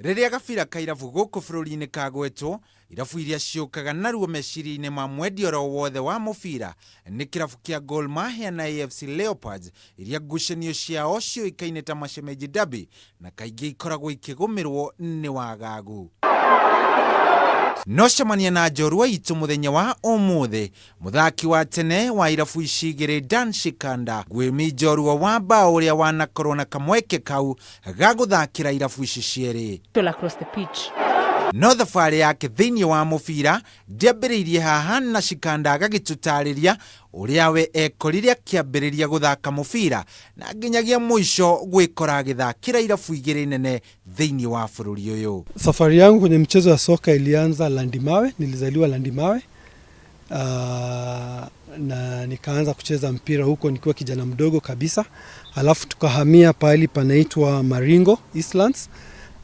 Rĩrĩa gabira ka irabu gũkũ bũrũri-inĩ kagwetwo, irabu iria ciũkaga naruo meciria-inĩ ma mwendi oro wothe wa mũbira nĩ kĩrabu kĩa Gor Mahia na AFC Leopards, iria ngucanio ciao ciũĩkaine ta Mashemeji Derby na kaingĩ ikoragwo ikĩgũmĩrwo nĩ wagagu. No cemania na njorua itũ mũthenya wa ũmũthĩ, mũthaki wa tene wa irabu ici igĩrĩ Dan Shikanda, ngwĩmi njorua wa mbaũ ũrĩa wanakorwo na kamweke kau ga gũthakĩra irabu ici cierĩ. Across the pitch. No thabarĩ yake thĩinĩ wa mũbira ndĩambĩrĩirie haha, na Shikanda agagĩtũtarĩria ũrĩa we ekorire akĩambĩrĩria gũthaka mũbira na nginyagia mũico gwĩkora agĩthakĩra irabu igĩrĩ nene thĩinĩ wa bũrũri ũyũ. Safari yangu kwenye mchezo ya soka ilianza Landimawe. Nilizaliwa Landimawe na nikaanza kucheza mpira huko nikiwa kijana mdogo kabisa. Alafu tukahamia pahali panaitwa Maringo Eastlands.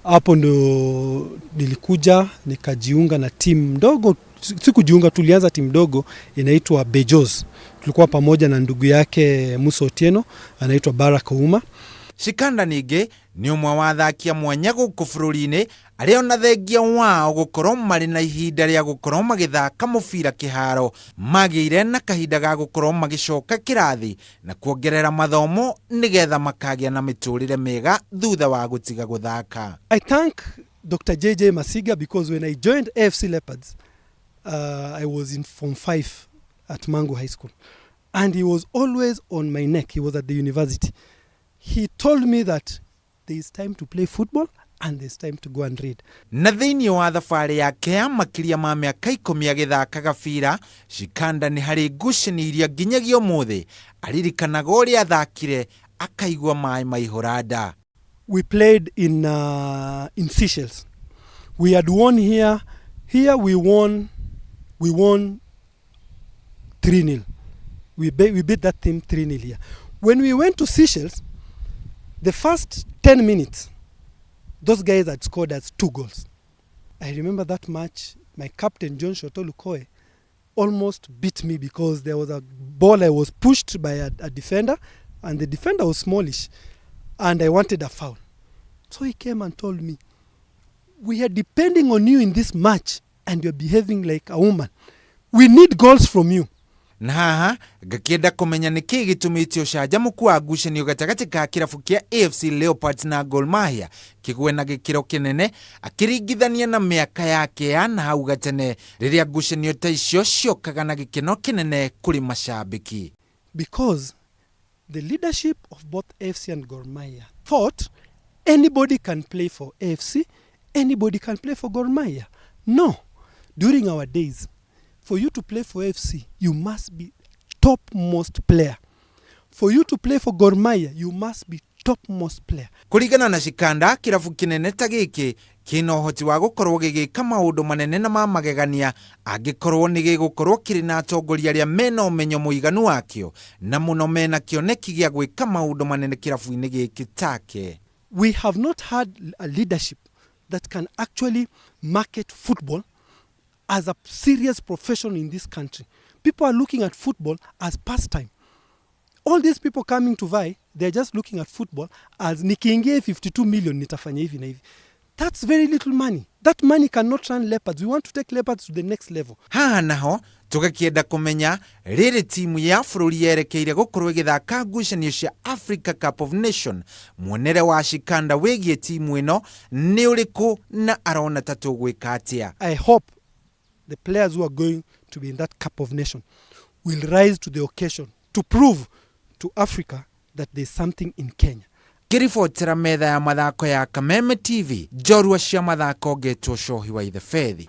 Hapo ndo nilikuja nikajiunga na timu ndogo, sikujiunga, tulianza timu ndogo inaitwa Bejos. Tulikuwa pamoja na ndugu yake Musa Otieno, anaitwa Barak Ouma. Shikanda ningĩ nĩ ũmwe wa athaki a mwanya gũkũ bũrũri-inĩ arĩa ona thengia wao gũkorwo marĩ na ihinda rĩa gũkorwo magĩthaka mũbira kĩharo, magĩire na kahinda ga gũkorwo magĩcoka kĩrathi na kuongerera mathomo nĩgetha makagĩa na mĩtũrĩre mĩega thutha wa gũtiga gũthaka. I thank Dr. JJ Masiga because when I joined AFC Leopards, I was in Form 5 at Mangu High School. And he was always on my neck. He was at the university. He told me that there is time to play football and there's time to go and read. Na thĩinĩ wa thabarĩ yake ya makĩria ma mĩaka 10 agĩthaka gabira, Shikanda nĩ harĩ ngucanio iria nginyagia ũmũthĩ aririkanaga ũrĩa athakire akaigua maĩ maihũra nda. We played in Seychelles. We had won here. Here we won 3-0. We beat that team 3-0 here. When we went to Seychelles, the first 10 minutes, those guys had scored us two goals. I remember that match, my captain, John Shoto Lukoe, almost beat me because there was a ball, I was pushed by a defender, and the defender was smallish, and I wanted a foul. So he came and told me, "We are depending on you in this match, and you're behaving like a woman. We need goals from you." Na haha ngakĩenda kũmenya nĩ kĩĩ gĩtũmĩte ũcanjamũku wa ngucanio gatagatĩ ka kĩrabu kĩa AFC Leopards na Gor Mahia kĩgwe na gĩkĩro kĩnene, akĩringithania na mĩaka yake ya na hau gatene rĩrĩa ngucanio ta icio ciokaga na gĩkeno kĩnene kũrĩ macambĩki. Because the leadership of both AFC and Gor Mahia thought anybody can play for AFC, anybody can play for Gor Mahia. No. During our days, for you to play for AFC, you must be topmost player. For you to play for Gor Mahia, you must be topmost player. Kũringana na Shikanda, kĩrabu kĩnene ta gĩkĩ kĩna ũhoti wa gũkorwo gĩgĩka maũndũ manene na ma magegania angĩkorwo nĩ gĩgũkorwo kĩrĩ na atongoria arĩa mena ũmenyo mũiganu wakĩo na mũno mena kĩoneki gĩa gwĩka maũndũ manene kĩrabu-inĩ gĩkĩ take. We have not had a leadership that can actually market football as a serious profession in this country. People are looking at football as pastime. All these people coming to vie, they're just looking at football as, "Nikiingia 52 million nitafanya hivi na hivi." That's very little money. That money cannot run Leopards. We want to take Leopards to the next level. Haha naho tũgakĩenda kũmenya rĩrĩ timu ya bũrũri yerekeire gũkorwo ĩgĩthaka ngucanio cia Africa Cup of Nation, muonere wa Shikanda wĩgiĩ timu ĩno nĩ ũrĩkũ na arona ta tũgwĩka atĩa? I hope the players who are going to be in that Cup of Nation will rise to the occasion to prove to Africa that there's something in Kenya. Ngĩribotera metha ya mathako ya Kameme TV, njorua cia mathako, ngetwo Cohi wa Ithefethi.